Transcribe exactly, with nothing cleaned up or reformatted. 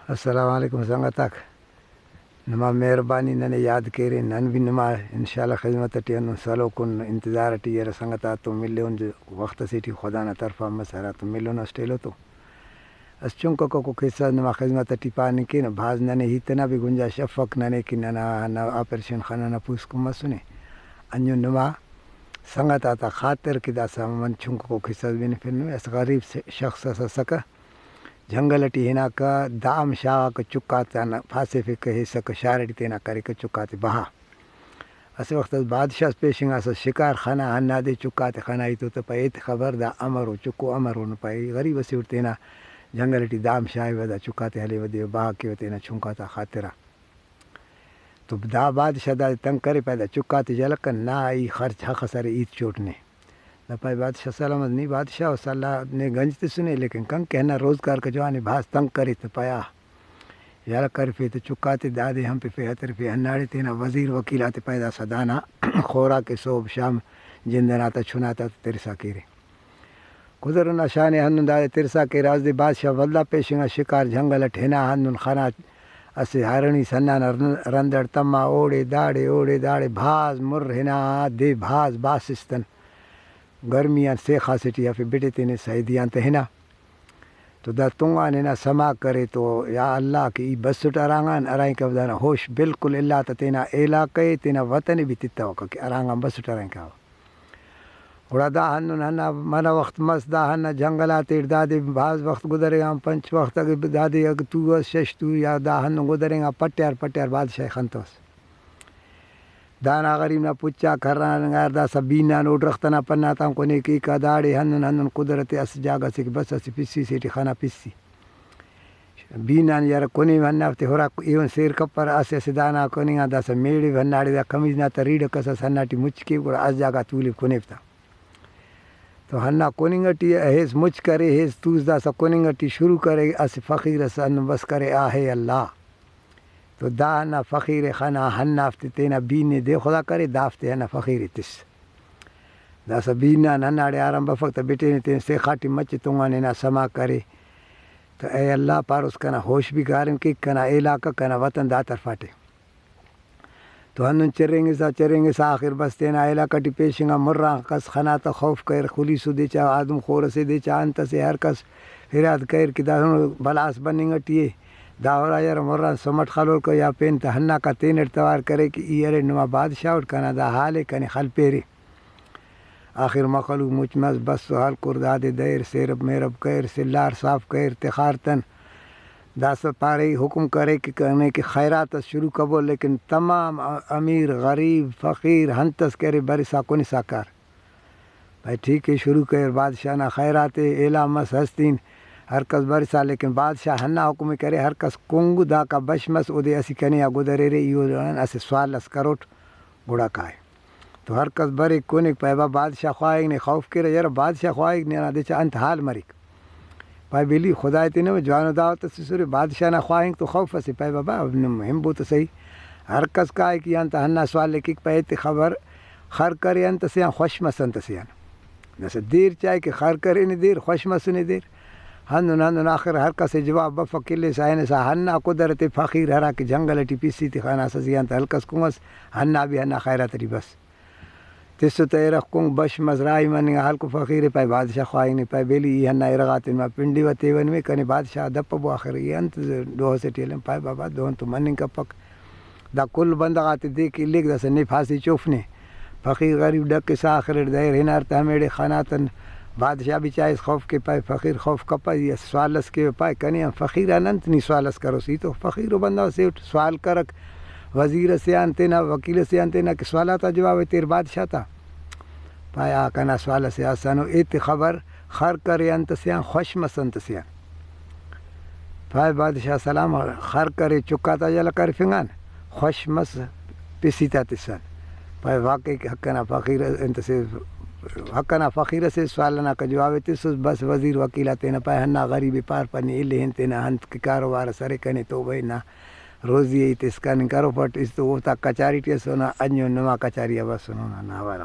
السلام علیکم سنگتاک، نما مہربانی ننے یاد کیرے، نن بھی نما انشاءاللہ خذمت ٹی ہندن سلوکن، انتظار ٹی ارے سنگت آتون ملون، وخت اسے ٹی خدا نا طرفا مس ہراتون ملون اسٹ ایلو تو۔ اس چنککو قصہ نما خذمت ٹی پاننگ کینہ، بھاز ننے ہیت ئنا بھی گنجائش افک ننے کہ ننا ہندا آپریشن خان ئنا پوسکن مسنے۔ انجن نما سنگت آتا خاطر کہ داسہ من چنککو قصہ بنفنہ، اس غریب س-، شخص اس اسکہ، جنگل ٹی ہناکہ، دام شاغاکہ، چکاتان پاسیفکہ، ہیسکہ، شار ٹی تینا کریکہ، چکاتے بہا۔ اسہ وخت اس بادشاہ اس پیشنگاسس شکار خنا، ہندادے چکاتے خنا، ای تو تہ پائے ایتے خبر دا امرو چکو امرو نو، پائے ای غریب اسے اٹ تینا جنگل ٹی دام شاغیوہ، دا چکاتے ہلیوہ، دے بہا کیوہ تینا چنکاتا خاطرا۔ تو دا بادشاہ دادے تنگ کرے، پائے دا چکاتے یلہ کن، نا ای خرچ ہخس ارے، ہیت چوٹ نے۔ دا پائے بادشاہ سلامت، نی بادشاہ اس، اللہ نے گنج تسنے، لیکن کن کہ ہندا روزگار کہ جوان ءِ، بھاز تنگ کرے تہ پائے آ یلہ کرفے تہ چکاتے دادے ہنپفے ہترفے، ہنداڑے تینا وزیر وکیل آتے پائے داسہ دانا خوراک ءِ صحب شام جند ئنا تا چنا تا ترسا کیرے۔ قدرت نا شان ءِ ہندن دادے ترسا کیرہ، اسہ دے بادشاہ ولدا پیشنگا شکار جنگل ئٹ ہنا ہندن خنا اسہ ہرنی سنا نا رن-، رند ئٹ تما، اوڑے داڑے اوڑے داڑے بھاز مر ہنا دے بھاز باسستن۔ گرمی آن سیخا سے ٹی ہرفے، بٹے تینے سیدی آن تہ ہنا۔ تو دا تنگان ہنا سما کرے تو یا اللہ کہ ای بسٹ ہرانگان، ہرائنکو دانا ہوش بالکل الا تہ تینا علاقہ ءِ، تینا وطن ءِ بھی تتوکہ کہ ہرانگان بسٹ ہرائنکاوہ۔ گڑا دا ہندن ہندا منہ وخت مس، دا ہندا جنگل آتیٹ دادے بھاز وخت گدرینگان، پنچ وخت اگہ دادے اگہ تو ئس، شش تو یا دا ہندن گدرینگان، پٹیار پٹیار بادشاہ ءِ خنتوس۔ دانا غریب نا پچ آک ہرانگار، داسہ بین آن او درخت ئنا پن آتان کنے کیکہ، داڑے ہندن ہندن قدرت ءِ اسہ جاگہ سے کہ بس اسہ پسی سے ٹی خنا پسی۔ بین آن یارہ کنے ہندافتے ہراک ایہن سیر کپرہ، اسہ اسہ دانا کننگا داسہ میڑو ہنداڑے دا کمیز نا تا ریڑک ئس ئس ہندا ٹی مچ کیو، گڑا اسہ جاگہ تولو کنیو تا۔ تو ہندا کننگ ٹی ہیس مچ کرے، ہیس توس داسہ کننگ ٹی شروع کرے، اسہ فقیر ئس ہندن بس کرے، آ ہے اللہ۔ تو دا ہندا فقیر ءِ خنا، ہندافتے تینا بین ءِ دے خدا کرے، دافتے ہندا فقیر ءِ تس۔ داسہ بین آن ہنداڑے آرام بفک تہ بٹینے تینے سیخا ٹی مچے تنگانے نا سما کرے۔ تہ اے اللہ پاروس، کنا ہوش بھی کاریم کیک، کنا علاقہ، کنا وطن دا طرفاٹے۔ تو ہندن چرینگسا چرینگسا آخر بس تینا علاقہ ٹی پیشنگا، مران کس خنا تہ خوف کریر، خلیسو دے چا آدم خور اسے دے چا انت اسے، ہر کس فریاد کریر کہ دا ہنو بلاس بننگ ٹی ءِ، دا ہرا یار مران سمٹ خلور کہ یا پین تہ ہناکا تینٹ توار کرے کہ ای ارے نما بادشاہ اٹ، کنا دا حال ءِ، کنے خلپیرے۔ آخر مخلوق مچ مس، بس و ہلکر دادے دریر، سیرب میرب کریر، سلار صاف کریر، تخار تن۔ داسہ پارے، حکم کرے کہ کنے کہ خیرات اس شروع کبو، لیکن تمام ا-، امیر، غریب، فقیر، ہنت اس کہ ارے برسا کنسا کار۔ بھائی ٹھیک ہے، شروع کریر، بادشاہ نا خیرات ءِ، اعلان مس ہستین، ہر کس برسا، لیکن بادشاہ ہندا حکم ءِ کرے، ہر کس کنگ داکا بش مس، اودے اسہ کنے آ گدریرے، ای اودے اسہ سوال اس کروٹ، گڑا کائے۔ تو ہر کس بریک کنیک، پائے با بادشاہ خواہنگ نے، خوف کیرہ، یرہ بادشاہ خواہنگ نے، ہندا دے چا انت حال مریک؟ پائے بلی خدائے تینے جوانو دعوت اسیسرے، بادشاہ نا خواہنگ تو خوف اسے، پائے بابا نم ہنبو تو سہی۔ ہر کس کائک ای آن تہ ہندا سوال ءِ کیک، پائے ایتے خبر خر کرے انت اسے آن، خوش مس انت اسے آن۔ داسہ دیر چائے کہ خر کرینے دیر، خوش مسنے دیر۔ ہندن ہندن آخر ہر کس ءِ جواب بفک، الیسا ہنسا ہندا قدرت ءِ فقیر ہرا کہ جنگل ٹی پسی تخاناسس ای آن تہ ہلکس کنگس، ہندا بھی ہندا خیرات ٹی بس۔ تسو تہ ارغ کنگ بش مس، راہی مننگ آ ہلکو فقیر ءِ، پائے بادشاہ خواہنگ نے، پائے بیلی ای ہندا ارغ آتے نما پنڈیوہ تیوہ نمے، کنے بادشاہ دپبو آخر ای انت ڈوہ سے ٹی ہلن، پائے بابا دہن تو مننگ کپک۔ دا کل بندغ آتے دیک الیک، داسہ نے پھاسی چوف نے۔ فقیر غریب ڈکسا آخر اٹ دیر ہنار تہ ہمیڑے خناتن۔ بادشاہ بھی چائس خوف کہ پائے فقیر خوف کپہ، ای اسہ سوال اس کیوہ، پائے کنے آن فقیر آن انت نی سوال اس کروس؟ ای تو فقیرو بندغ سے اٹ سوال کرک، وزیر اسے آن تینا، وکیل اسے آن تینا کہ سوالات آ جواب ءِ تیر بادشاہ تا۔ پائے آ کنا سوال اسے آسانو، ایتے خبر خر کرے انت اسے آن، خوش مس انت اسے آن۔ پائے بادشاہ سلام، خر کرے چکا تا یلہ کرفنگان، خوش مس پسی تا تسان۔ پائے واقعی کہ حق انا فقیر انت اسے، حق انا فقیر اسے، سوال انا کہ جواب ءِ تسس، بس وزیر وکیل آ تینا پائے ہندا غریب ءِ پار پنی الے ہن تینا انت کہ کاروبار اس ارے کنے توبہ نا روزی ءِ ہیت اسکان کروفٹ، است اوفتا کچاری ٹی اسونہ، انجو نما کچاری آ بسونہ، اونا حوالہ